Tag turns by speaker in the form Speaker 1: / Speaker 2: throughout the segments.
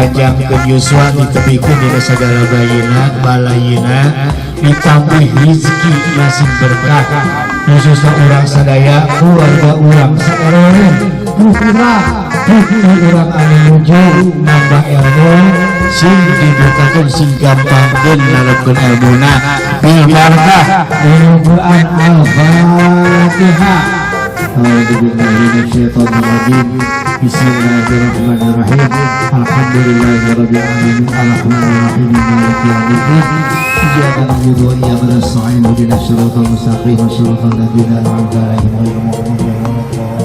Speaker 1: Dipanjangkeun yuswa, ditebihkeun dina sagala bayina balayina, ditambih rizki sing berkah, khususnya urang sadaya, keluarga urang sa-RW, putra putri urang anu nuju nambah ilmu, sing dibukakeun, sing gampangkeun nalepkeun ilmuna, bil barakah dina Quran. Al-Fatihah. A'udzubillahi. Bismillahirrahmanirrahim. Alhamdulillahirabbil alamin, arrahmanirrahim, maliki yaumiddin. Iyyaka na'budu wa iyyaka nasta'in, ihdinas siratal mustaqim, siratal ladzina an'amta 'alaihim ghairil maghdubi 'alaihim waladdallin.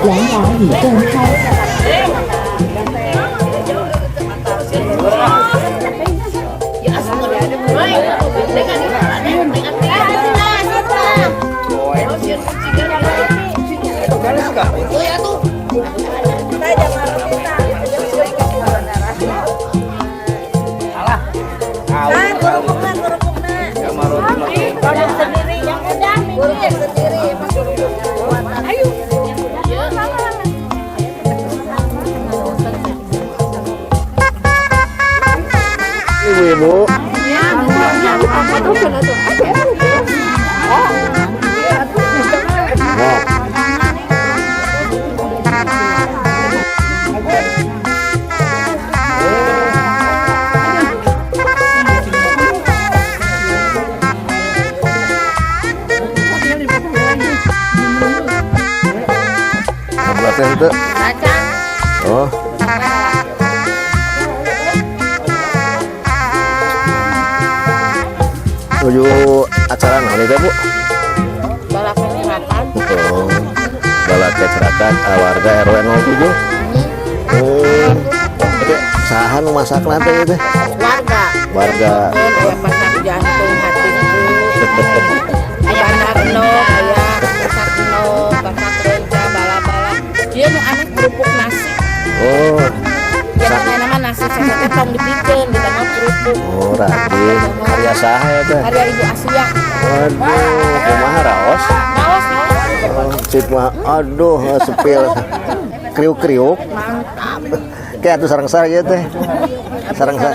Speaker 2: 蓝牙已断开。
Speaker 3: Ibu-ibu. Nah, itu. Oh. Nuju acara naon itu, Bu?
Speaker 4: Balap kecerakan.
Speaker 3: Oh, balap kecerakan warga RW 07. Oh. Itu saha nu masak nanti itu?
Speaker 4: Warga.
Speaker 3: Warga.
Speaker 4: Aya masak jantung hatiku. Aya narno, aya masak no, masak renca, bala-bala. Ieu nu aneh kerupuk nasi.
Speaker 3: Oh.
Speaker 4: Ya kan nama nasi sasate tong dipikeun ditambah kerupuk.
Speaker 3: Oh, rajin. Karya saha ya teh?
Speaker 4: Karya Ibu Asia.
Speaker 3: Waduh, kumaha raos?
Speaker 4: Raos, raos.
Speaker 3: Oh, sip mah. Aduh, sepil. Kriuk-kriuk.
Speaker 4: Mantap.
Speaker 3: Kayak atuh sareng saha ieu teh? Sareng saha?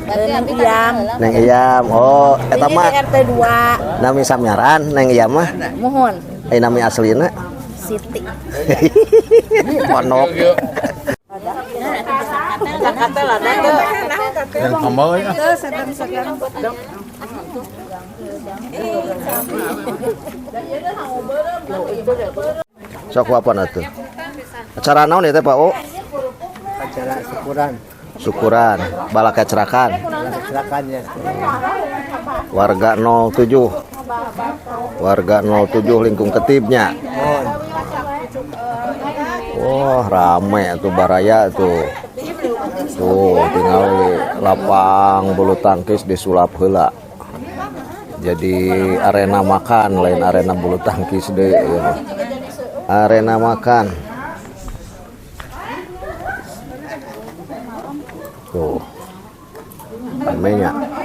Speaker 4: Neng Iyam.
Speaker 3: Neng Iyam. Oh, eta mah
Speaker 4: RT 2.
Speaker 3: Nami samyaran Neng Iyam mah.
Speaker 4: Mohon.
Speaker 3: Eh, nami aslina
Speaker 4: Siti.
Speaker 3: Ponok.
Speaker 5: Yang sambal ya.
Speaker 3: Sok apa atuh? Acara naon ya teh, Pak O?
Speaker 6: Acara syukuran.
Speaker 3: Syukuran, balak kecerakan.
Speaker 6: Kecerakan ya.
Speaker 3: Warga 07. Warga 07 lingkung ketibnya. Wah, rame tuh baraya tuh. Tuh, tinggal di lapang bulu tangkis disulap heula. Jadi arena makan, lain arena bulu tangkis deh ya. Arena makan. Tuh. Ramenya. Iya.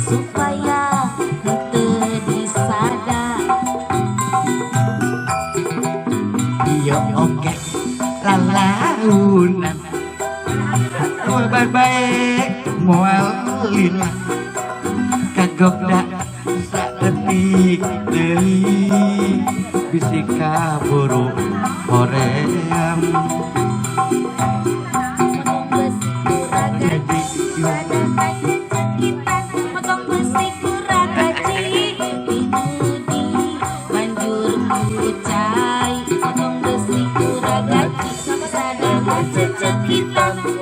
Speaker 2: Supaya henteu disada.
Speaker 5: Iya oke lalaunan moal bae moal lila kagok da saeutik deui bisi kaburu hoream.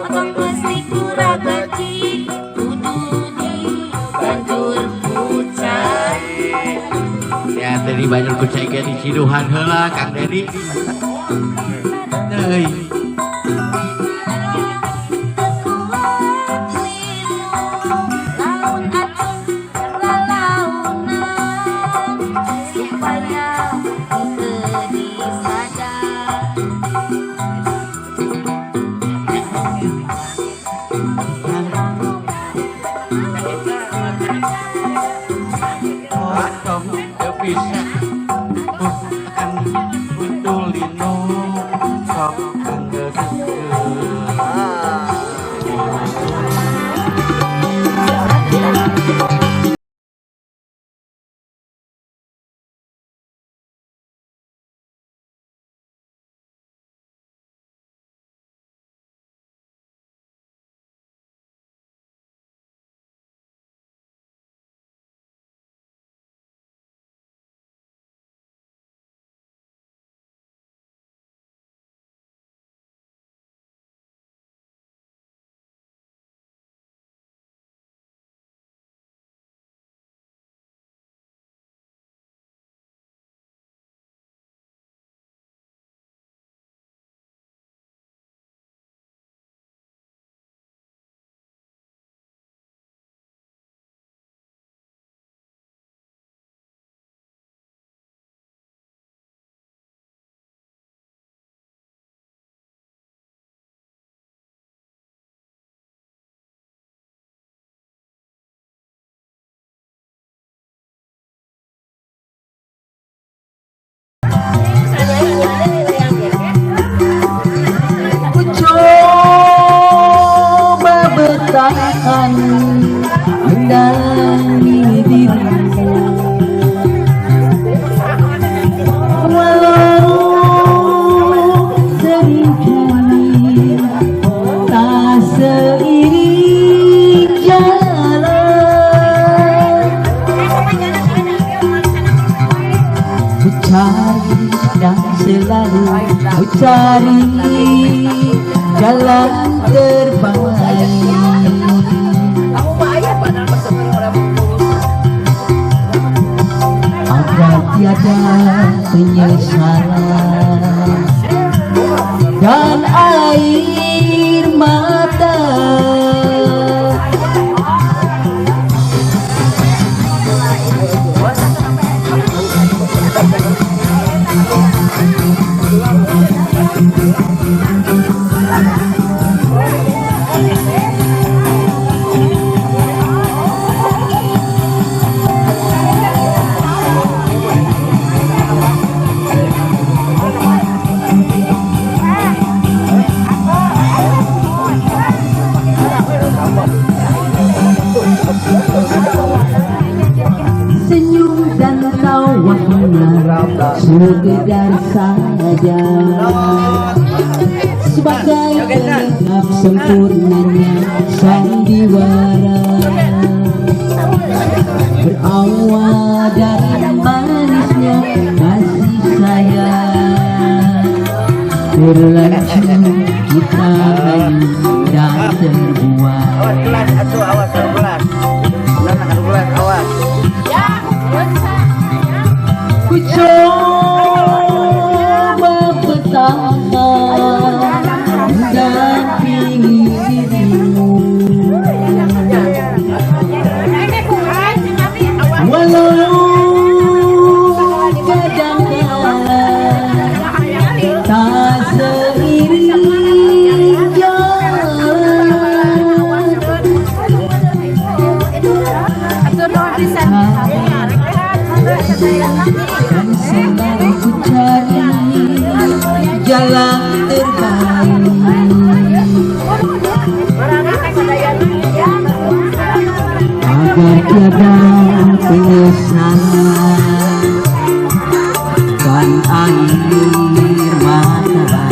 Speaker 2: Potong besi kuragaci kudu di banjur kucai.
Speaker 5: Ya tadi banjur kucai ge diciduhan heula Kang Dedi. Deui. Bisa akan untulino sok
Speaker 1: cari dan selalu ku cari jalan terbaik agar tiada penyesalan dan air mata. Senyum dan tawanya sekedar saja sebagai pelengkap sempurnanya sandiwara, berawal dari manisnya kasih sayang, terlanjur kita hayu dan terbuai.
Speaker 6: Awas gelas atuh, awas gelas. Gelas awas.
Speaker 1: Ku coba bertahan mendampingi dirimu, walau kadang-kala tak seiring jalan. Dan selalu ku cari jalan terbaik agar tiada penyesalan dan air mata.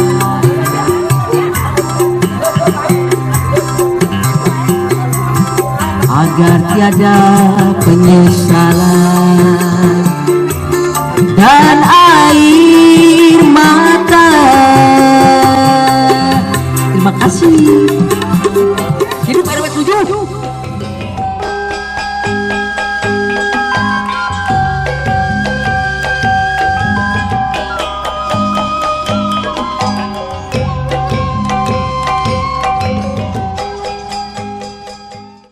Speaker 1: Agar tiada penyesalan dan air mata. Terima kasih.